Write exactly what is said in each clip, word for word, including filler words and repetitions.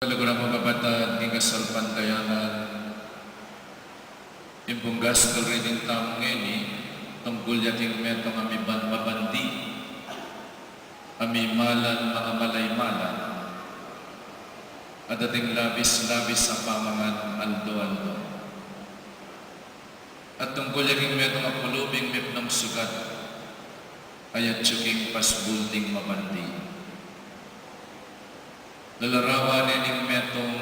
Talagurang makapatad king kasalpantayanan, ing pung gospel reading tamu ngeni, tungkul ya king metung a miban-, mabandi, a mimalan, mangamal a imalan, at ating labis-labis a pamangan aldo-aldo. At tungkul ya king metung a pulubing mipnung sugat, a yatyu king pasbul ning mabandi. Lalarawan ne ning metung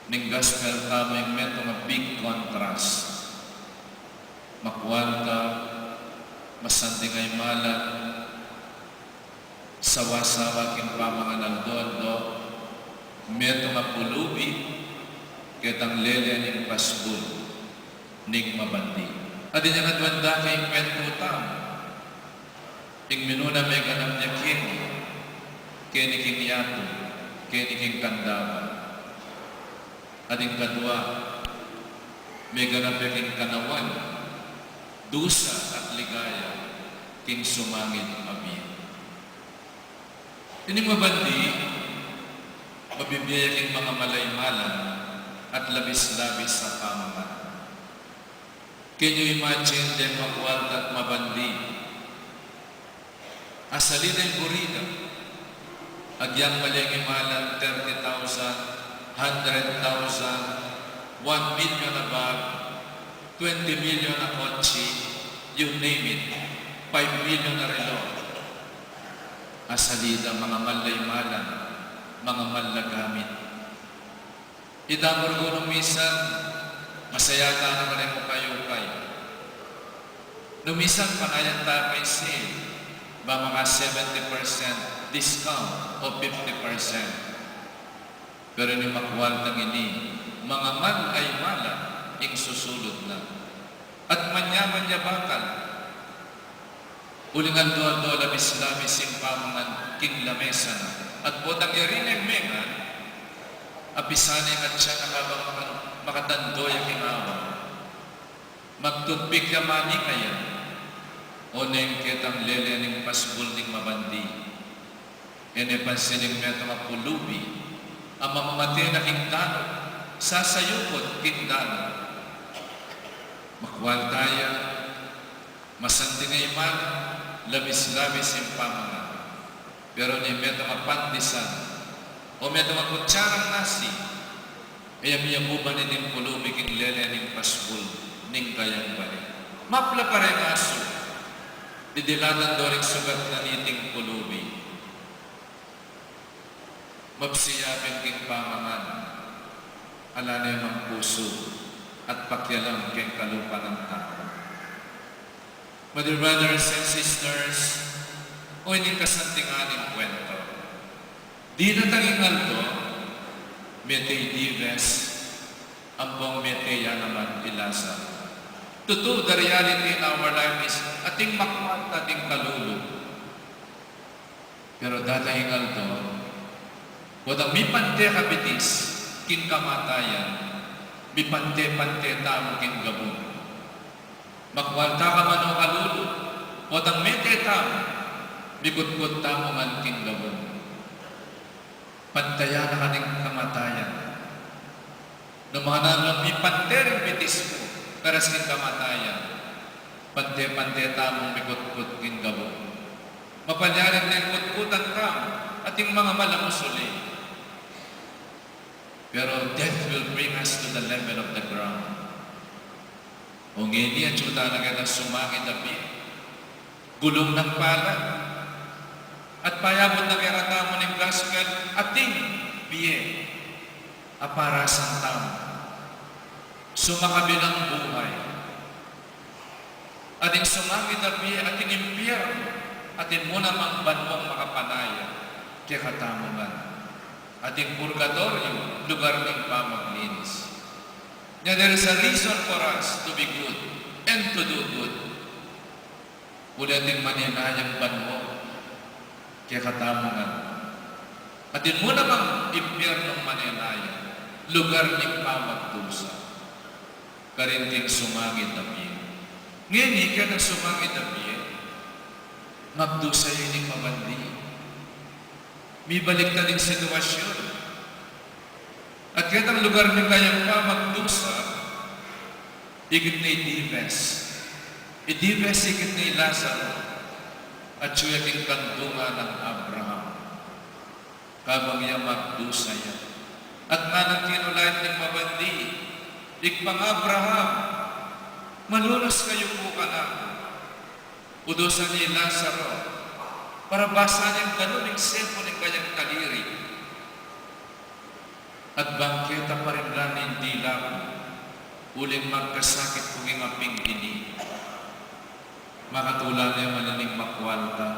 ning gospel tamu ing metung a big contrast. Makwalta, masanting a imalan, sawa-sawa king pamangan aldo-aldo, metung a pulubi, ketang lele ning pasbul ning mabandi. At inyang aduan da king kwentu tamu, ing minuna meganap ya keni, keni king yatu, keni king kandapan. At ing kadua, meganap ya king kanawan, dusa at ligaya, king sumangid a bie. Ining mabandi, mabibie ya king mangamal a imalan at labis-labis a pamangan. Can you imagine deng makwalta at mabandi? Asalida ing buri da, agyang bale ing imalan, thirty thousand, hundred thousand, one million a bag, twenty million a kotse, you name it, five million a relo. Asalida mangamal a imalan, mangamal a gamit. Ita mu rugu nung misan, masaya tana karing ukay-ukay. Nung misan panayan ta pa ing sale, ba maka seventy percent discount o fifty percent. Pero ning makwaltang ini, mangamal a imalan ing susulud na. At manyaman ya bakal. Uling aldo-aldo labis-labis ing pamangan king lamesa na. At potang yari neng mengan, apisan ne ing atyan na kabang maka-, makatandu ya king awang. Magtutpik ya manikayan, o neng ketang lele ning pasbul ning mabandi. E ne pansin ing metung a pulubi, a mamamate na king danu, sasayuput king danu. Makwalta ya, masanting a imalan, labis-labis ing pamangan. Pero ning metung a pandisan, o metung a kutsarang nasi, e ya miyakuban iting pulubi king lele ning pasbul ning kayang bale. Mapla pa reng asu, didilatan do ring sugat na niting pulubi. Mabsiyabin king pamangan, ala ne mang pusu at pakialam king kalupa nang tau. My dear brothers and sisters, o ining kasantingan ning kwento. Dinatang ing aldo, mete i Dives, ampong mete ya naman i Lazaro. Tutu, the reality in our life is ating makwalta, ating kalulu. Pero datang ing aldo, potang mipante ka bitis king kamatayan, mipante-pante tamu king gabun. Makwalta ka man o kalulu, potang mete tamu, mikutkut tamu man king gabun. Pantayan na ka ning kamatayan. Nung makananu mipante ring bitis mu, karas king kamatayan, pante-pante tamung mikutkut king gabun. Mapalyaring neng kutkutan tamu, ating mangamal a musuli. Pero death will bring us to the level of the ground. O ngeni, atyu tana ketang sumangid a bie, gulung nang palad, at payabut na kekatamu ning gospel, ating bie a parasan tamu, sumakabilang buhay. Ating sumangid a bie, ating impyernu, atin mu namang banuang makapanaya kekatamu ngan, ating purgatoryu, lugar ning pamaglinis. Nya, there is a reason for us to be good and to do good. Uli ating manenayang banua kekatamu ngan, atin mu namang impyernung manenaya, lugar ning pamagdusa. Karin king sumangid a bie. Ngeni, ketang sumangid a bie, magdusa ya ining mabandi. Mibaliktad ing sitwasyun. Ketang lugar ning kayang pamagdusa, ikit ne i Dives. I Dives ikit ne i Lazaro, atyu ya king kandungan nang Abraham. Kabang ya magdusa ya, at nganang kinulait ning mabandi, Ibpang Abraham, malunus kayu pu kanaku. Udusan ye i Lazaro, para basan yang ganun ing sepu ning kayang kadiri. At bang keta parinlan ne ing dila ku, uling magkasakit ku king aping ini. Makatula ne man ining makualta.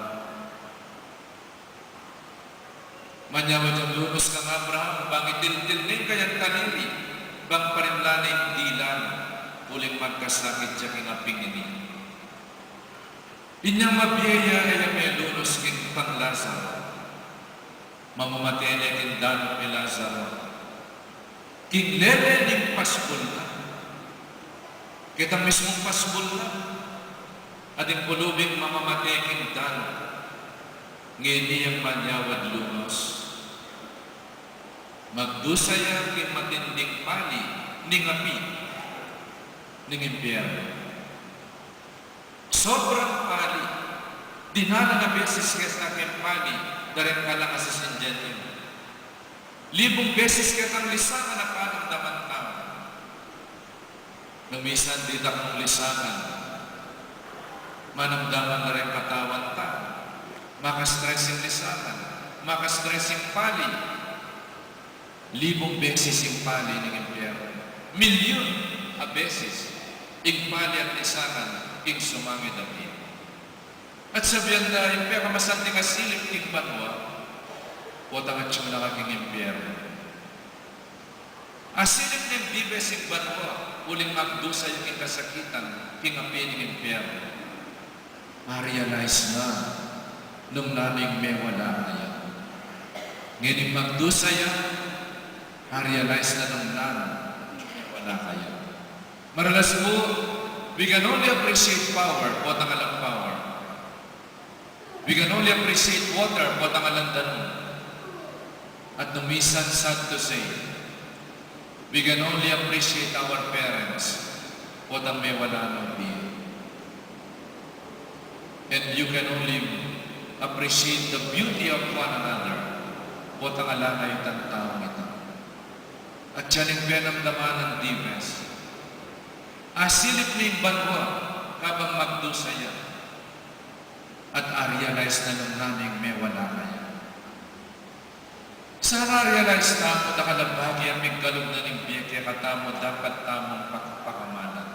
Manyawad yang lunus kang Abraham, bang itiltil ne ing kayang kadiri, bang parinlan ne ing dila na, uling magkasakit ya king aping ini. Inyang mabie ya, e ya melunus king pang Lazaro. Mamamate ne king danum i Lazaro. King lele ning pasbul na. Ketang mismung pasbul na, ating pulubing mamamate king danum. Ngeni yang manyawad lunus. Magdusa ya king matinding pali ning api ning impyernu. Sobrang pali. Dinanan a beses keta king pali da ring kalang a sisindyan. Libung beses ketang lisangan a panamdaman tau. Nung misan ditak nung lisangan, manamdaman na ring katawan tau. Maka-stress ing lisangan, maka-stress ing pali. Libung beses ing pali ning impyernu. Milyun a beses ing pali at lisangan king sumangid a bie. At sabian da, ing pekamasanting a silip king banua, potang atyu na ka king impyernu. Asilip ning Dives ing banua, uling magdusa ya king kasakitan, king api ning impyernu. Ma-realize na nung nanu ing mewala kaya. Ngening magdusa ya, ma-realize na nung nanu ing mewala kaya. Maralas pu, we can only appreciate power, potang alang power. We can only appreciate water, potang alang danum. At nung misan, sad to say, we can only appreciate our parents, potang mewala nang bie. And you can only appreciate the beauty of one another, potang ala na itang taung ita. At yan ing penamdaman nang Dives. Asilip ne ing banua, kabang magdusa ya. At a-realize na nung nanu ing mewala kaya. Sana a-realize tamu, dakal a bage a migkalub na ning bie kekatamu, dapat tamung pak-, pakamalan.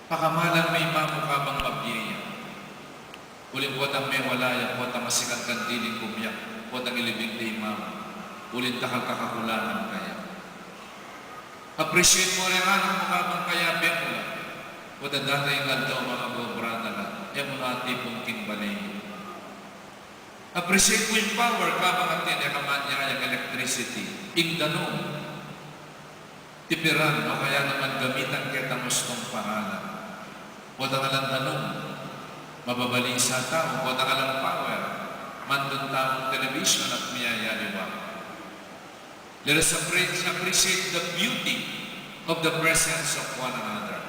Pakamalan me i mamu kabang mabie ya. Uling potang mewala ya, potang masikan kang diling kumiak, potang ilibing de i mamu. Uling dakal kang kakulangan kaya. Appreciate mu reng anak mu kabang kayabe mu la. Potang datang ing aldo, makaobra na la, e mu na atipun king bale. Appreciate mu ing power kabang atin, e ka manyayang electricity. Ing danum, tipiran o kaya naman gamitan ketang ustung paralan. Potang alang danum, mababalisa tau, potang alang power, mandun tamung television at miyayaliwa. Let us appre-, appreciate the beauty of the presence of one another.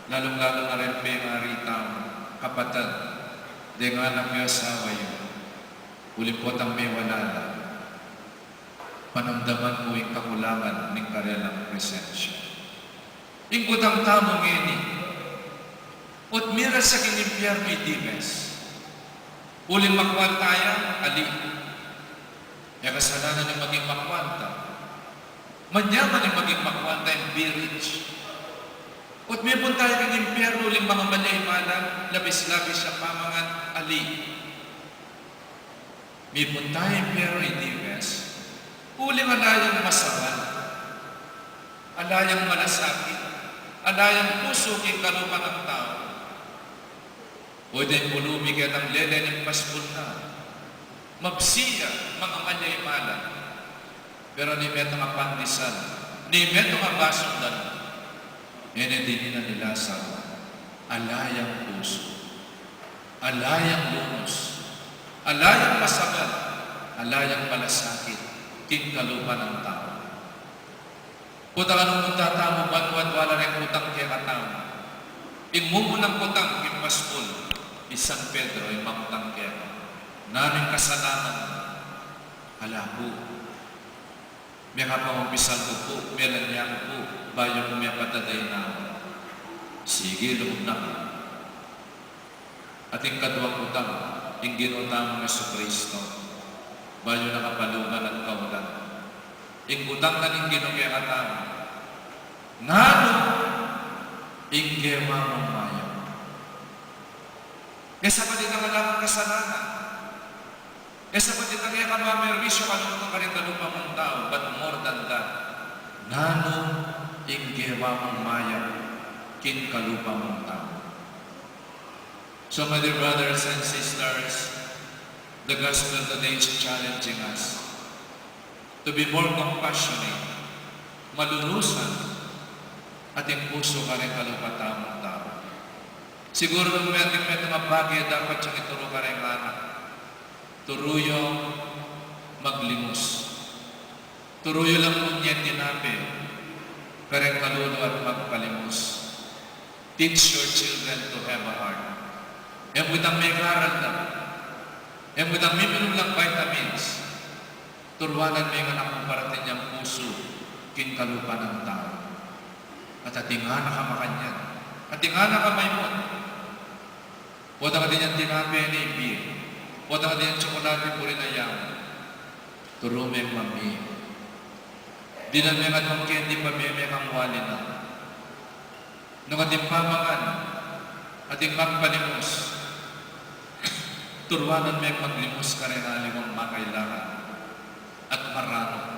Lalung-lalu na ring pengari tamung kapatad, deng anak yu, asawa yu, uling potang mewala la, panamdaman mu ing kakulangan ning karelang presensya. Ing kutang tamu ngeni, ot miras ya king impyernu i Dives? Uling makualta ya? Ali. E kasalanan ing maging makualta. Manyaman ing maging makualta, ing be rich. Ot mipunta ya king impyernu uling mangamaliwa, labis-labis ya pamangan? Ali. Mipunta ya king impyernu i Dives uling ala yang masabal, ala yang malasakit, ala yang pusu king kalupa nang tau. Pwede pulubi ketang lele ning pasbul na, mabsi ya, mangamaliwa, pero nimetung a pandesal, nimetung a basung danum, ngeni dinan i Lazaro, ala yang pusu, ala yang lunus, ala yang masabal, ala yang malasakit king kalupa nang tau. Potang nung munta tamu banua, ala reng kutang kekatamu. Ing mumunang kutang king paskul, i San Pedro ing mangutang keka. Nanu ing kasalanan mu? Ala pu. Mekapangumpisal ku pu, melania ku pu, bayu ku mepatad ing ina ku. Sige, lugud na ka. At ing kaduang kutang, ing Ginu tamung Jesucristo, bayu na kapaluban at kaulan. Ing kutang na ning Ginu kekatamu, nanu ing gewa mung mayap? E sapat itang ala kang kasalanan. E sapat itang e ka mamerwisyu kalupa karing kalupa mung tau, but more than that, nanu ing gewa mung mayap king kalupa mung tau? So, my dear brothers and sisters, the gospel today is challenging us to be more compassionate, malunusan, ating pusu karing kalupa tamung tau. Siguru nung metung, metung a bage dapat yang ituru karing anak, turu yu maglimus. Turu yu lang munye tinape karing kalulu at magpalimus. Teach your children to have a heart. E mu itang megaral lang, e mu itang miminum lang vitamins. Turuanan me ing anak mu para atin yang pusu king kalupa nang tau. At atin nga na ka makanyan, atin nga na ka maimut. Potang atin yang tinape, ne beer. Potang atin yang tsokolate, puri na yang. Turu meng mamie. Dinan meng aduang candy, pamie me kang wali na. Nung atin pamangan, atin magpalimus, turuanan meng maglimus kareng aliwang makailangan at maranu